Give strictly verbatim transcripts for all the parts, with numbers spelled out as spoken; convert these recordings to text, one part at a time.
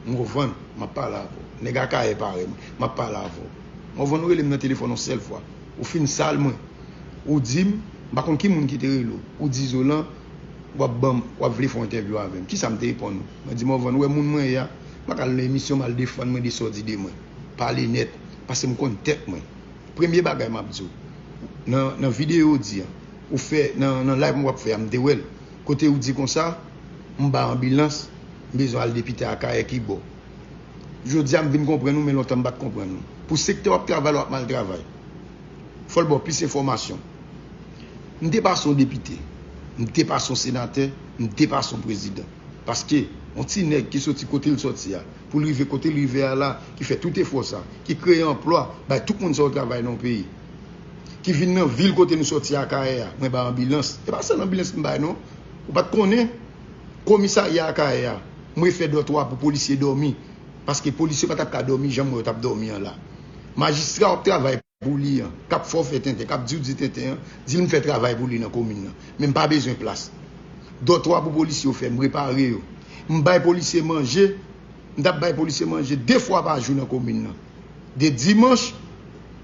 Morvan, m ap pale avè w. Nèg Akayè parèy mwen, m ap pale avè w. Morvan, ou rele m nan telefòn yon sèl fwa. Ou fin sal mwen. Ou di m, m pa konn ki moun ki te rele w. Ou di Zolan, w ap ban m, w ap vle fè yon entèvyou avè m. Kisa m te reponn ou? Mwen di Morvan, ou wè moun mwen ye a, m pa ka al nan emisyon m al defann mwen de sa w di de mwen. Pale nèt, paske m konn tèt mwen. Premye bagay m ap di w, nan, nan videyo w di an, ou fè, nan, nan live mwen w ap fè a, m te wè l. Kote ou di konsa, m bay anbilans, m bezwen al depite Akayè ki bò. Jodi a m vin konprann ou, men lontan m pa t konprann ou. Pou sektè w ap travay la, w ap mal travay. Fò l ba w plis enfòmasyon. M te pase yon depite, m te pase yon senatè, m te pase yon prezidan. Paske yon ti nèg ki soti kote l soti a, pou l rive kote l rive a la, ki fè tout efò sa, ki kreye anplwa, bay tout moun sa yo travay nan yon peyi, ki vin nan vil kote nou soti Akayè a, mwen bay anbilans. E pa sèl anbilans m bay non. Ou pa t konnen komisarya Akayè a, mwen fè dòtwa pou polisye dòmi. Paske polisye pa t ap ka dòmi jan m wè yo t ap dòmi an la. Majistra w ap travay pou li an, k ap fè w fè tenten, k ap di w di tenten an, di l m fè travay pou li nan komin nan. Men m pa bezwen plas. Dòtwa pou polisye yo fè, m repare yo. M bay polisye manje, m t ap bay polisye manje de fwa pa jou nan komin nan. De dimanch,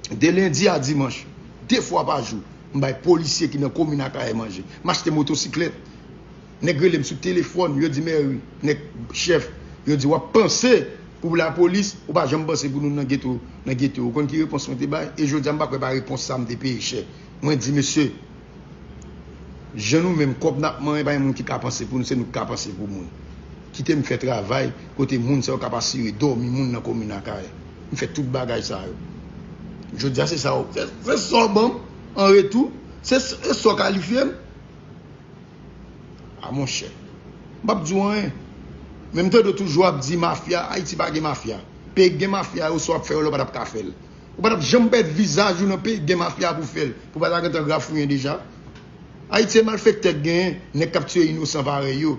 de lendi a dimanch, de fwa pa jou, m bay polisye ki nan komin Akayè manje. M achte motosiklèt. Nèg rele m sou telefòn, yo di Mèri, nèg chèf, yo di w ap panse pou lapolis, ou pa janm panse pou nou nan geto, nan geto. Ou konn ki repons mwen te bay? E jodi a m pa kwè pa repons sa m te peye chè. Mwen di, mesye, jan nou menm, kòb n ap manyen, pa gen moun ki ka panse pou nou, se nou ki ka panse pou moun. Kite m fè travay kote moun sa yo k ap asire dòmi moun nan komin Akayè. M fè tout bagay sa yo. Jodi a se sa w, se, se sa w ban m an retou, se, se sa w kalifye m. A monchè, m p ap di w anyen. Men m tande w toujou ap di mafya, Ayiti pa gen mafya. Peyi k gen mafya yo, sa w ap fè yo la, w pa t ap ka fè l. Ou pa t ap janm pèd vizaj ou nan peyi k gen mafya pou fè l. Pou pa ta gentan grafouyen deja. Ayiti se malfektè k genyen, nèg k ap tiye inosan parèy yo.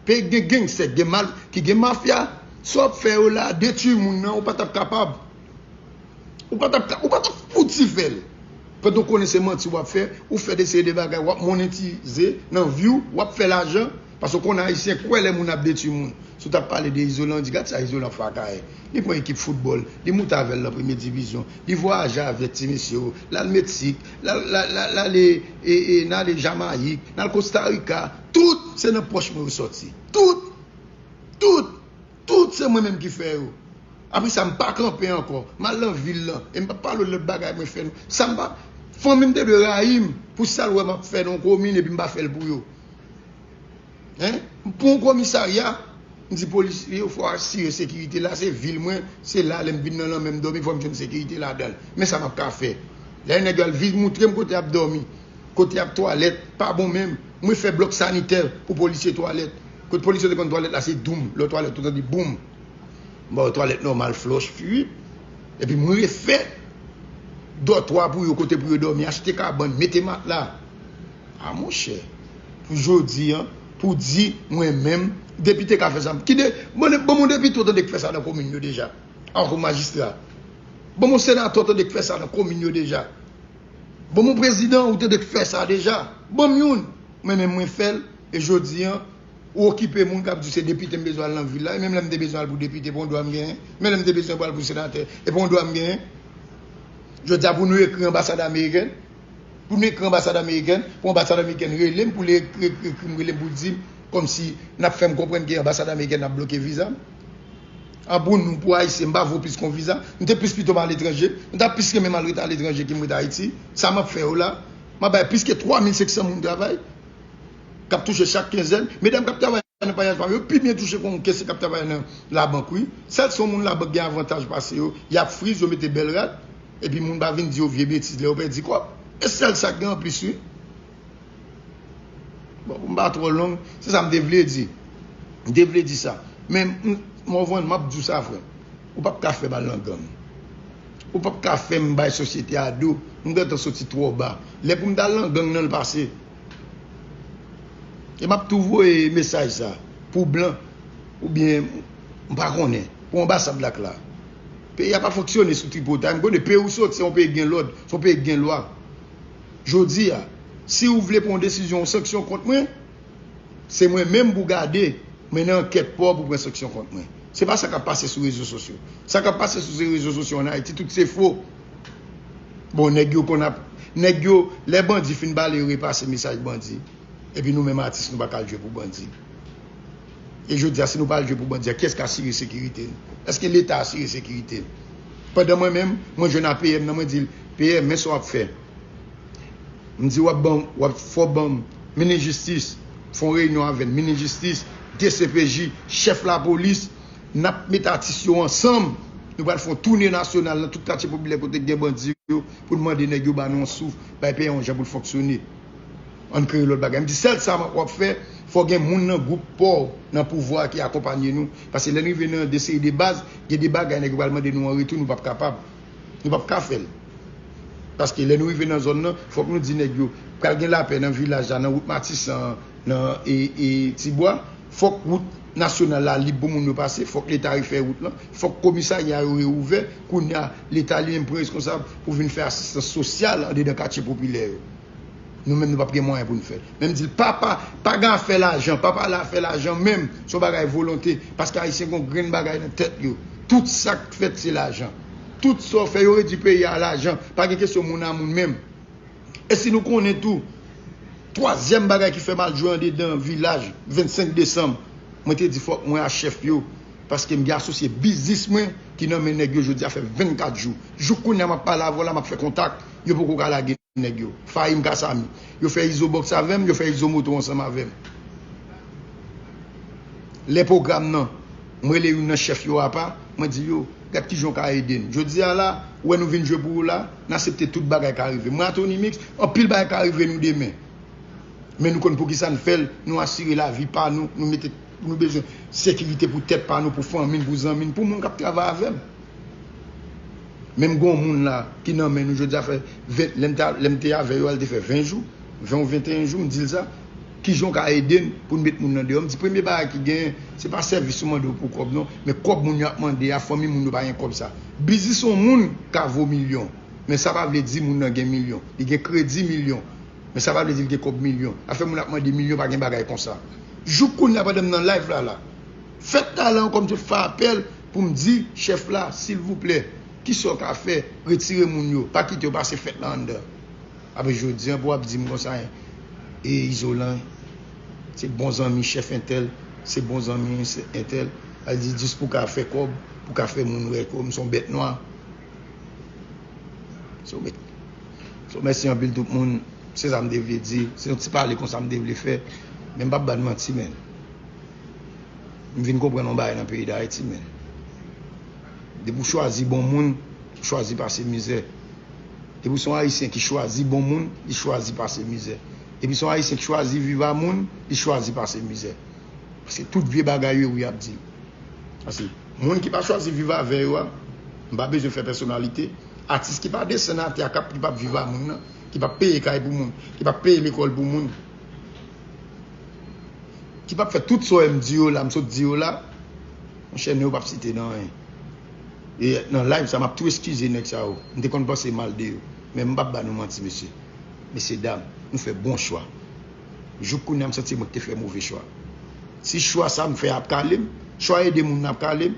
Peyi k gen gangstè, k gen mal, ki gen mafya, sa w ap fè yo la, detwi moun nan, ou pa t ap kapab. Ou pa t ap ka, ou pa t ap fouti fè l. Pandan w konnen se manti w ap fè, ou fè de seri de bagay, w ap monetize nan vi w, w ap fè lajan, paske w konnen Ayisyen kwè lè moun ap detwi moun. Si w t ap pale de Izolan, w di, gad sa Izolan fè Akayè. Li pran ekip foutbòl, li moute avè l nan premye divizyon, li vwayaje avèk ti mesye yo, l al Meksik, l al, l al, l al, l ale, e, e, n ale Jamayik, n al Kostarika. Tout se nan pòch mwen yo sòti. Tout! Tout! Tout se mwen menm ki fè yo. Apre sa, m pa kanpe ankò. M al nan vil lan. E m p ap pale w lòt bagay mwen fè non. Sa m pa, fanmi m te dwe rayi m pou sa l wè m ap fè nan yon komin epi m pa fè l pou yo. Hein? M pran yon komisarya, m di polisye yo fò asire sekirite la, se vil mwen, se la lè m vin nan lanmè m dòmi, fò m jwenn sekirite ladan l. Men sa m ap ka fè. Lè nèg yo al vin moutre m kote y ap dòmi. Kote y ap twalèt, pa bon menm. Mwen fè blòk sanitè pou polisye twalèt. Kote polisye te konn twalèt la, se doum. Lè w twalèt, ou tande boum. M ba yo twalèt nòmal, flòch, fwi. Epi mwen refè dòtwa pou yo, kote pou yo dòmi, achte kabann, mete matla. A monchè, pou jodi a, pou di mwen menm, depite ka fè sa. Ki de, bon, bon, bon, depite ou tande k fè sa nan komin yo deja. Ankò majistra. Bon, bon, senatè ou tande k fè sa nan komin yo deja. Bon, mon prezidan, ou te dwe fè sa deja. Ban m youn. Mwen menm, mwen fè l. E jodi a, ou okipe moun k ap di w se depite m bezwen al nan vil la. E menm lè m te bezwen al pou depite, pou yon dwa m genyen. Menm lè m te bezwen pou al pou senatè, e pou yon dwa m genyen. Jodi a, pou nou ekri anbasad amerikèn, pou nou ekri anbasad amerikèn, pou anbasad amerikèn rele m, pou li ekri, ekri, ekri m, rele m pou di m, kòmsi n ap fè m konprann ke anbasad amerikèn ap bloke viza m. An pou nou, pou Ayisyen, m pa vo plis ke yon viza. M te plis pito m aletranje. M ta plis renmen m al ret aletranje ke m ret Ayiti. Sa m ap fè yo la, m ap bay plis ke twa mil senk san moun travay k ap touche chak kenzèn. Medam k ap travay nan payaj pa m yo pi byen touche ke yon kese k ap travay nan labank, wi. Sèl si yon moun labank gen avantaj pase yo, y ap friz, yo mete bèl rad, epi moun pa vin di yo vye betiz lè yo pèdi kòb. E sèl sa k gen anplis, wi. Bon, pou m pa twò long, se sa m te vle di. M te vle di sa. Men, m, Morvan, m ap di w sa, frè. Ou p ap ka fè m al nan gang. Ou p ap ka fè m bay sosyete a do. M gentan soti twò ba. Lè pou m t al nan gang nan, l pase. E m ap tou voye mesaj sa pou blan, oubyen, m pa konnen, pou anbasad la k la. Peyi a pa fonksyone sou tripotay. M konnen peyi ou soti, se yon peyi k gen lòd, se yon peyi k gen lwa. Jodi a, si ou vle pran yon desizyon, yon sanksyon kont mwen, se mwen menm pou gade. Mennen ankèt pa w pou pran sanksyon kont mwen. Se pa sa k ap pase sou rezo sosyo. Sa k ap pase sou rezo sosyo ann Ayiti, tout se fo. Bon, nèg yo konn ap, nèg yo, lè bandi fin bale, yo repase mesaj bandi. Epi nou menm atis, nou pa ka al jwe pou bandi. E jodi a, si nou pa al jwe pou bandi a, kiyès k asire sekirite n? Èske Leta asire sekirite n? Pandan mwen menm, mwen jwenn a P M nan, mwen di l, P M, men sa w ap fè. M di, w ap ban, w ap fò ban m minis jistis, fè yon reyinyon avè n, minis jistis, D C P J, chèf lapolis, n ap met atis yo ansanm. Nou pral fè yon toune nasyonal nan tout katye popilè kote k gen bandi yo, pou n mande nèg yo ba nou yon souf, bay peyi a yon jan pou l fonksyone. Ann kreye lòt bagay. M di, sèl sa w ap fè, fò gen moun nan gwoup pa w nan pouvwa a ki akonpanye nou. Paske lè n rive nan de seri de baz, gen de bagay nèg yo pral mande nou an retou, nou p ap kapab. Nou p ap ka fè l. Paske lè nou rive nan zòn nan, fòk nou di nèg yo, pral gen lapè nan vilaj la, nan wout Matisan an, nan e, e, Tibwa, fòk wout nasyonal la lib pou moun yo pase, fòk Leta refè wout lan, fòk komisarya yo reouvè, kounye a, Leta li menm pran reskonsab pou vin fè asistans sosyal andedan katye popilè yo. Nou menm, nou p ap gen mwayen pou n fè l. Men m di l, pa, pa, pa gen afè lajan, pa pale afè lajan menm, se yon bagay volonte, paske Ayisyen gen yon grenn bagay nan tèt yo. Tout sa k fèt, se lajan. Tout sa w fè, yo redui peyi a a lajan. Pa gen kesyon moun a moun menm. E si nou konnen tou, twazyèm bagay ki fè m al jwe andedan vilaj vennsenk desanm, mwen te di fòk mwen a chèf yo, paske m gen asosye biznis mwen ki nan men nèg yo jodi a fè vennkat jou. Jouk kounye a m ap pale avè w la, m ap fè kontak, yo poko ka lage nèg yo. Fahim Kasami. Yo fè Izo Box avè m, yo fè Izo Moto ansanm avè m. Lè pwogram nan, mwen rele youn nan chèf yo apa, mwen di yo, gad kijan w ka ede n. Jodi a la, ou wè nou vin jwe pou ou la, n aksepte tout bagay ka rive. Mwen a Tony Mix, anpil bagay ka rive nou demen. Men nou konn poukisa n fè l, nou asire lavi pa nou, nou mete, nou bezwen sekirite pou tèt pa nou, pou fanmi n, pou zanmi n, pou moun k ap travay avè m. Menm gen yon moun la ki nan men nou jodi a fè ven, lè m te, lè m te avè yo, a l te fè ven jou, ven ou venteyen jou, m di l sa. Kijan w ka ede n pou n met moun nan deyò? M di, premye bagay ki genyen, se pa sèvis yo mande w pou kòb non, men kòb moun yo ap mande a, fanmi moun yo pa gen kòb sa. Biznis yon moun ka vo milyon, men sa pa vle di moun nan gen milyon. Li gen kredi milyon, men sa pa vle di l gen kòb milyon. Afè moun ap mande milyon, pa gen bagay konsa. Jouk kounye a, pandan m nan live la la, fèt talè an kòm se fè apèl pou m di chèf la, silvouplè, kisa w ka fè, retire moun yo, pa kite yo pase fèt la anndan. Apre jodi a, pou w ap di m konsa, e Izolan, se bon zanmi chèf entèl, se bon zanmi entèl, al di jis pou ka fè kòb, pou ka fè moun wè ke m se yon bèt nwa. So, met, so, mèsi anpil tout moun. Se sa m te vle di. Se yon ti pale konsa m te vle fè. Men m p ap ba n manti, men. M vin konprann yon bagay nan peyi Dayiti, men. Depi w chwazi bon moun, w chwazi pase mizè. Depi w se yon Ayisyen ki chwazi bon moun, li chwazi pase mizè. Depi w se yon Ayisyen ki chwazi viv a moun, li chwazi pase mizè. Paske tout vye bagay yo, wi, y ap di. Paske moun ki pa chwazi viv avè yo a, m pa bezwen fè pèsonalite. Atis ki pa desann atè a, k ap, ki p ap viv a moun nan, ki p ap peye kay pou moun, ki p ap peye lekòl pou moun, ki p ap fè tout sa w wè m di yo la, m sot di yo la, monchè, non yo p ap site nan anyen. E nan live sa, m ap tou eskize nèg sa yo. M te konn panse mal de yo. Men m p ap ba nou manti, mesye. Mesye dam, nou fè bon chwa. Jouk kounye a, m santi mwen ki te fè move chwa. Si chwa sa m fè ap kale m, chwa ede moun nan ap kale m.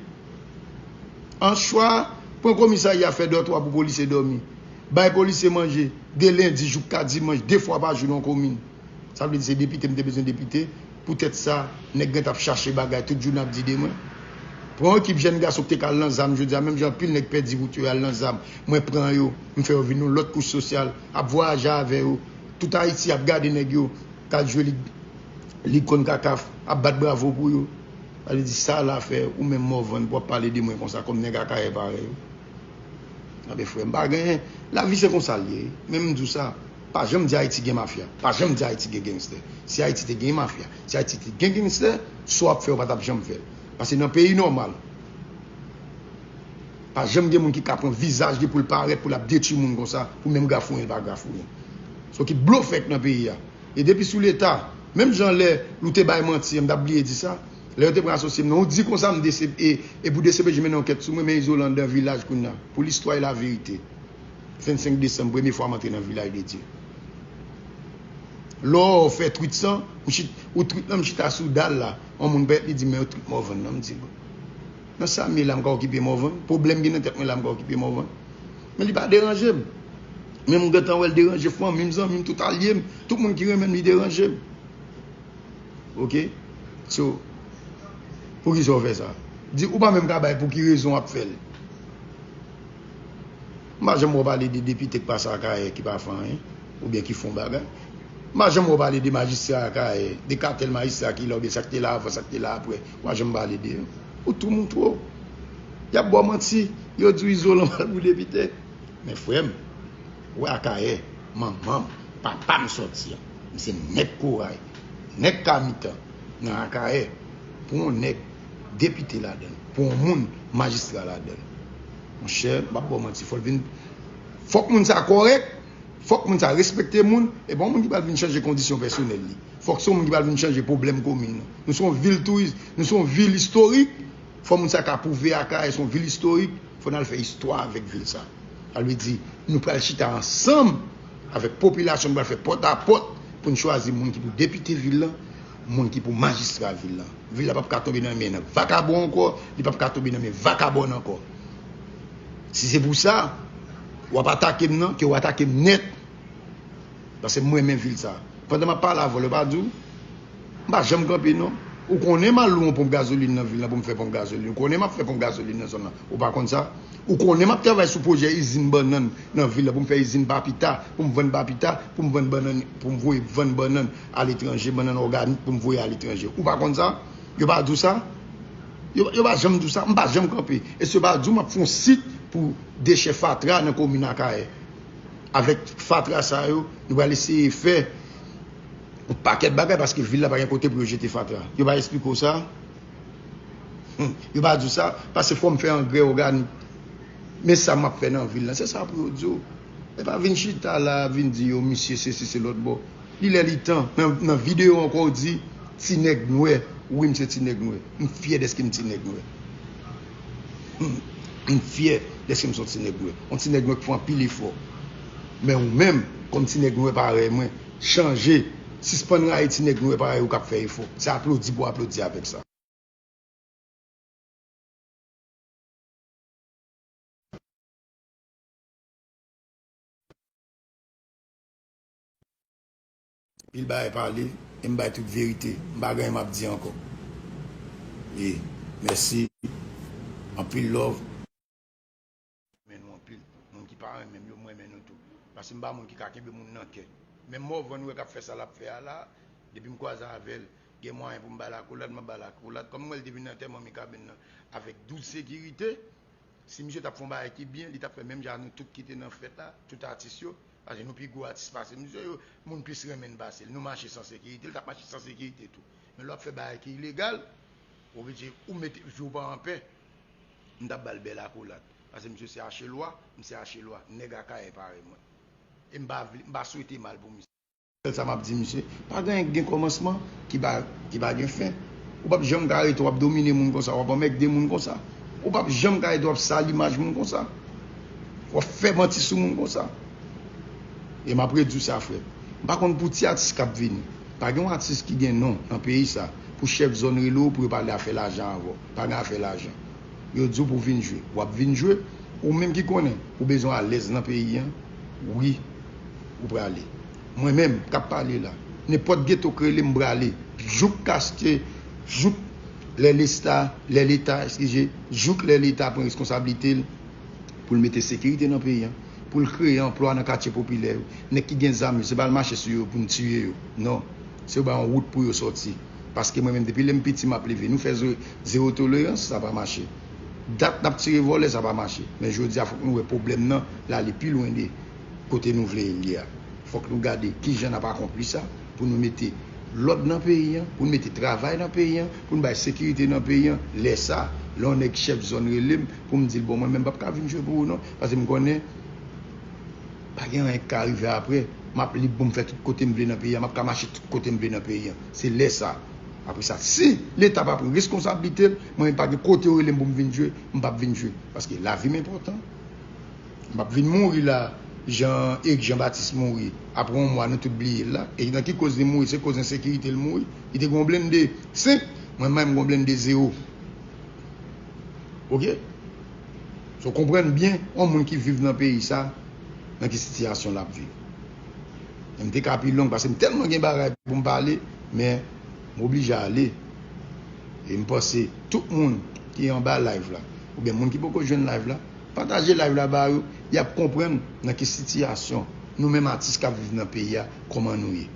An chwa, pran komisarya fè dòtwa pou polisye dòmi. Bay polisye manje, de lendi jouka dimanch, de fwa pa jou nan komin. Sa vle di se depite m te bezwen depite. Poutèt sa, nèg gen t ap chache bagay tout jounen ap di de mwen. Pran yon ekip jèn gason ki te ka al nan zam jodi a, menm jan anpil nèg pèdi wout yo al nan zam. Mwen pran yo, m fè yo vin yon lòt kouch sosyal, ap vwayaje avè yo. Tout Ayiti ap gade nèg yo k al jwe lig, lig konn kakaf, ap bat bravo pou yo. Sa vle di sa la fè ou menm Morvan pou w ap pale de mwen konsa kòm nèg Akayè parèy ou. Anben frè, m pa genyen. Lavi se konsa l ye. Men m di w sa, pa janm di Ayiti gen mafya. Pa janm di Ayiti gen gangstè. Si Ayiti te gen mafya, si Ayiti te gen gangstè, sa w ap fè yo pa t ap janm fè l. Paske nan peyi nòmal, pa janm gen moun ki ka pran vizaj li pou l parèt, pou l ap detwi moun konsa, pou menm grafouyen l pa grafouyen. Se yon ekip blofè k nan peyi a. E depi sou Leta, menm jan lè nou te bay manti an, m t ap bliye di sa, lè yo te pran asosye m nan, ou di konsa m D C, e, e pou D C P J mennen ankèt sou mwen, men Izolan anndan vilaj kounye a. Pou listwa e laverite. Vennsenk desanm, premye fwa m antre nan vilaj de Dye. Lè w fè twit sa, ou chit, ou twit la, m chita sou dal la. Yon moun pèt li di, "Men yo twit Morvan nan." M di, "Bon. Nan sa m ye la, m ka okipe Morvan? Pwoblèm gen nan tèt mwen la, m ka okipe Morvan?" Men li pa deranje m. Men m gentan wè l deranje fanmi m, zanmi m, tout alye m, tout moun ki renmen m, li deranje m. Oke? So, poukisa w fè sa? Di, ou pa menm ka bay pou ki rezon w ap fè l. M pa janm wè w pale de depite k pase Akayè ki pa fè anyen, oubyen ki fè yon bagay. M pa janm wè w pale de majistra Akayè, de katèl majistra ki la, oubyen sa k te la avan, sa k te la apre. Ou pa janm pale de yo. Ou tou moutwo. Y ap ba w manti, yo di w Izolan pral pou depite. Men frè m, ou wè Akayè, manman m, papa m sòti an. M se nèg Koray, nèg Kamitan, nan Akayè. Pou yon nèg depite ladan l, pou yon moun majistra ladan l. Monchè, m p ap ba w manti, fò l vin, fòk moun sa kòrèk, fòk moun sa respekte moun, e pa yon moun ki pral vin chanje kondisyon pèsonèl li. Fòk se yon moun ki pral vin chanje pwoblèm komin nan. Nou se yon vil touris, nou se yon vil istorik, fò moun sa ka pwouve Akayè se yon vil istorik, fò n al fè istwa avèk vil sa. Sa vle di, nou pral chita ansanm avèk popilasyon, nou pral fè pòt a pòt pou n chwazi moun ki pou depite vil lan, moun ki pou majistra vil lan. Vil la p ap ka tonbe nan men vakabon ankò, li p ap ka tonbe nan men vakabòn ankò. Si se pou sa, w ap atake m nan, ke w atake m nèt. Paske m renmen vil sa. Pandan m ap pale avè w, yo pa di w, m pa janm kanpe non. Ou konnen m al lwe yon ponp gazolin nan vil lan pou m fè ponp gazolin. Ou konnen m ap fè ponp gazolin nan zòn nan. Ou pa konn sa? Ou konnen m ap travay sou pwojè izin bannann nan vil la pou m fè izin papita, pou m vann papita, pou m vann bannann, pou m voye vann bannann aletranje, bannann òganik pou m voye aletranje. Ou pa konn sa? Yo pa di w sa? Yo, yo pa janm di w sa? M pa janm kanpe. E si yo pa di w, m ap fè yon sit pou dechè fatra nan komin Akayè. Avèk fatra sa yo, nou pral eseye fè yon pakèt bagay paske vil la pa gen kote pou yo jete fatra. Yo pa eksplike w sa? Hmm. Yo pa di w sa? Paske fò m fè angrè òganik. Men sa m ap fè nan vil lan, se sa pou yo di w. E pa vin chita la, vin di yo, misye sesi, se lòt bò. Li lè li tan. Nan, nan videyo ankò, w di, ti nèg nwè. Wi, m se ti nèg nwè. M fyè dèske m ti nèg nwè. Hmm. M fyè dèske m se yon ti nèg nwè. Yon ti nèg nwè ki fè anpil efò. Men ou menm, kòm ti nèg nwè parèy mwen, chanje. Sispann rayi ti nèg nwè parèy ou k ap fè efò. Se aplodi pou aplodi avèk sa. Pil bagay pale, e m bay tout verite. M pa gen anyen m ap di ankò. E, mèsi. Anpil love. Renmen nou anpil. Moun ki pa renmen m yo, m renmen nou tou. Paske m pa moun ki ka kenbe moun nan kè. Menm Morvan ou wè k ap fè sa l ap fè a la, depi m kwaze avè l, gen mwayen pou m ba l akolad, m ap ba l akolad. Kòm m wè l te vin nan antèman Mikaben nan avèk douz sekirite, si misye t ap fè yon bagay ki byen, li t ap fè menm jan a nou tout ki te nan fèt la, tout atis yo, paske nou pi gwo atis pase misye, yo, moun plis renmen n pase l. Nou mache san sekirite, li t ap mache san sekirite tou. Men lè w ap fè bagay ki ilegal, oblije ou mete vi w pa anpè, m t ap ba l bèl akolad. Paske misye se Achelwa, m se Achelwa, nèg Akayè parèy mwen. E m pa vle, m pa swete mal pou misye. Sèl sa m ap di misye, pa gen anyen k gen kòmansman ki pa, ki pa gen fen. Ou p ap janm ka rete w ap domine moun konsa, w ap anmègde moun konsa. Ou p ap janm ka rete w ap sal imaj moun konsa. W ap fè manti sou moun konsa. E m ap redi w sa, frè m. M pa konn pou ti atis k ap vini. Pa gen yon atis ki gen non nan peyi sa pou chèf zòn rele w pou yo pale afè lajan avè w. Pa gen afè lajan. Yo di w pou w vin jwe. W ap vin jwe. Ou menm ki konnen ou bezwen alèz nan peyi an, wi, ou prale. Mwen menm k ap pale la, nenpòt geto k rele m, m prale. Jouk kaste, jouk lè lesta, lè Leta, eskize, jouk lè Leta pran reskonsablite l pou l mete sekirite nan peyi an, pou l kreye anplwa nan katye popilè yo. Nèg ki gen zam yo, se pa al mache sou yo pou n tiye yo. Non. Se yo bay yon wout pou yo sòti. Paske mwen menm, depi lè m piti, m ap leve. Nou fè ze-, zewo tolerans, sa pa mache. Dat n ap tire vòlè, sa pa mache. Men jodi a, fòk nou wè pwoblèm nan, l ale pi lwen de kote nou vle l ye a. Fòk nou gade kijan n ap akonpli sa, pou nou mete lòd nan peyi an, pou nou mete travay nan peyi an, pou nou bay sekirite nan peyi an. Lè sa, lè yon nèg chèf zòn rele m, pou m di l, "Bon, mwen menm, m p ap ka vin jwe pou ou non, paske m konnen pa gen anyen k ka rive apre. M ap lib pou m fè tout kote m vle nan peyi a, m ap ka mache tout kote m vle nan peyi a." Se lè sa. Apre sa, si Leta pa pran reskonsablite l, mwen menm pa gen kote yo rele m pou m vin jwe, m p ap vin jwe. Paske lavi m enpòtan. M p ap vin mouri la, Jan Eric Jean Baptiste mouri, apre yon mwa, nou tout bliye l la. E nan ki koz li mouri? Se koz ensekirite l mouri. Li te gen yon blende senk, mwen menm m gen yon blende zewo. Oke? So, konprann byen, yon moun ki viv nan peyi sa, nan ki sitiyasyon l ap viv. E m te ka pi long, paske m tèlman gen bagay pou m pale, men m oblije ale. E m panse tout moun ki anba live la, oubyen moun ki poko jwenn live la, pataje live la ba yo, y ap konprann nan ki sitiyasyon nou menm atis k ap viv nan peyi a, kòman nou ye.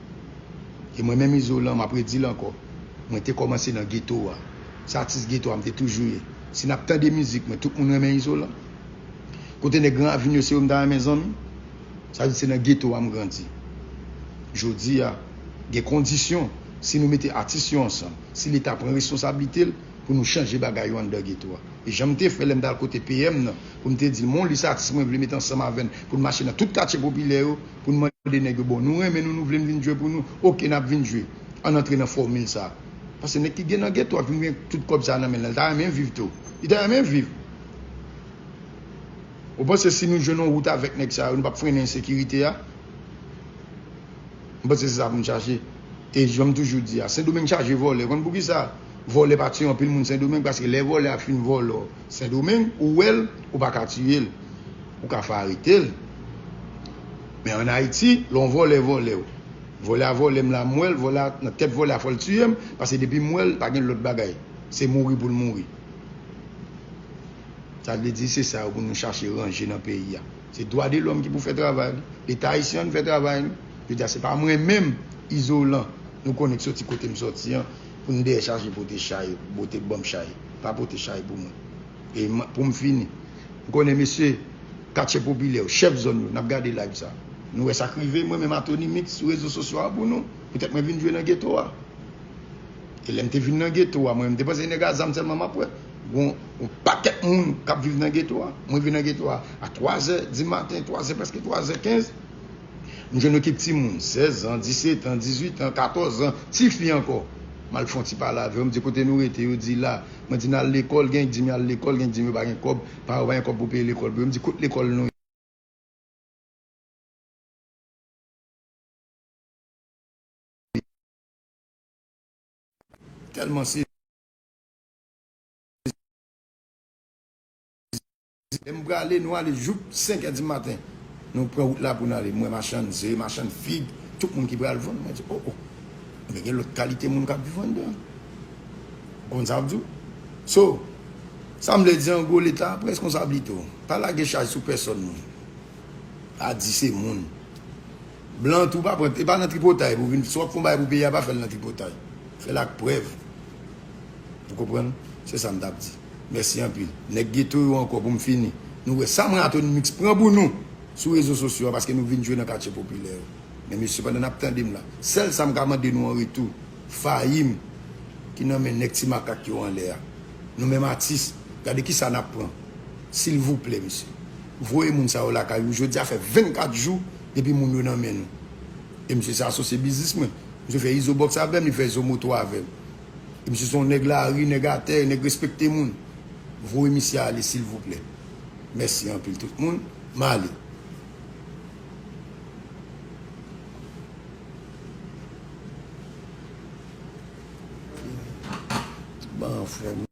E mwen menm Izolan, m ap redi l ankò, mwen te kòmanse nan geto a. Se atis geto a m te toujou ye. Si n ap tande mizik mwen, tout moun renmen Izolan. Kote nèg Gran Ravin yo, se yo m ta renmen zanmi. Sa vle di se nan geto a m grandi. Jodi a, gen kondisyon, si nou mete atis yo ansanm, si Leta pran responsablite l pou nou chanje bagay yo anndan geto a. E jan m te fè lè m t al kote P M nan, pou m te di l, "Mon lis atis mwen vle met ansanm avè n, pou n mache nan tout katye popilè yo, pou n mande nèg yo, 'Bon, nou renmen nou, nou vle n vin jwe pou nou, oke, n ap vin jwe.'" Ann antre nan fòmil sa a. Paske nèg ki gen nan geto a, ki gen tout kòb sa a nan men l la, li ta renmen viv tou. Li ta renmen viv. Ou panse si nou jwenn yon wout avèk nèg sa yo, nou p ap frennen ensekirite a? M panse se sa pou n chache. E jan m toujou di a, Sendomeng chaje vòlè. Konn poukisa? Vòlè pa tiye anpil moun Sendomeng, paske lè vòlè a fin vòlè w Sendomeng, ou wè l, ou pa ka tiye l. Ou ka fè arete l. Men ann Ayiti, lè yon vòlè vòlè w, vòlè a vòlè m la, m wè l, vòlè a, nan tèt vòlè a, fò l tiye m, paske depi m wè l, pa gen lòt bagay. Se mouri pou l mouri. Sa vle di se sa yo pou nou chache ranje nan peyi a. Se dwa de lòm ki pou fè travay li. Leta ayisyen an fè travay li. Jodi a, se pa mwen menm, Izolan, nou konnen k soti kote m soti an, pou n dèyè chache pote chay, pote ban m chay. Pa pote chay pou mwen. E m, pou m fini, m konnen mesye katye popilè yo, chèf zòn yo, n ap gade live sa. Nou wè sa k rive mwen menm Atoni Mix sou rezo sosyo a pou nou. Poutèt mwen vin jwe nan geto a. E lè m te vin nan geto a, mwen, m te panse nèg a zam sèlman m ap wè. Gon yon pakèt moun k ap viv nan geto a. Mwen vin nan geto a a twazè di maten, twazè, prèske twazè kenz. M jwenn yon ekip timoun, sèz an, disèt an, dizuit an, katòz an, tifi ankò. M al fè yon ti pale avè yo, m di, "Kote nou rete?" Yo di, "La." Mwen di, "N al lekòl?" Gen k di m y al lekòl, gen k di m yo pa gen kòb, paran yo pa gen kòb pou peye lekòl pou yo. M di, "Kot lekòl nou ye?" Tèlman se Lè m prale, nou ale jouk senk è di maten. Nou pran wout la pou n ale. M wè machann ze, machann fig, tout moun ki pral vann. Mwen di, "O, o, men gen lòt kalite moun k ap viv anndan." Konn sa m di w? So, sa m vle di, an gwo, Leta pran reskonsablite w. Pa lage chaj sou pèsòn, non. Pa di se moun. Blan tou pa pran, e pa nan tripotay pou vin, si w ap fè yon bagay pou peyi a, pa fè l nan tripotay. Fè l ak prèv. Ou konprann? Se sa m t ap di. Mèsi anpil. Nèg geto yo ankò pou m fini. Nou wè sa mwen Atoni Mix pran pou nou sou rezo sosyo a paske nou vin jwe nan katye popilè yo. Men mesye, pandan n ap tande m la, sèl sa m ka mande nou an retou, Fayim ki nan men nèg ti makak yo anlè a. Nou menm atis, gade kisa n ap pran. Silvouplè, mesye. Voye moun sa yo lakay yo. Jodi a fè vennkat jou depi moun yo nan men nou. E misye se asosye biznis mwen. Misye fè Izo Box avè m, li fè Izo Moto avè m. E misye se yon nèg lari, nèg atè, nèg respekte moun. Voye misye ale, silvouplè. Mèsi anpil tout moun. M ale. Bon, frè m.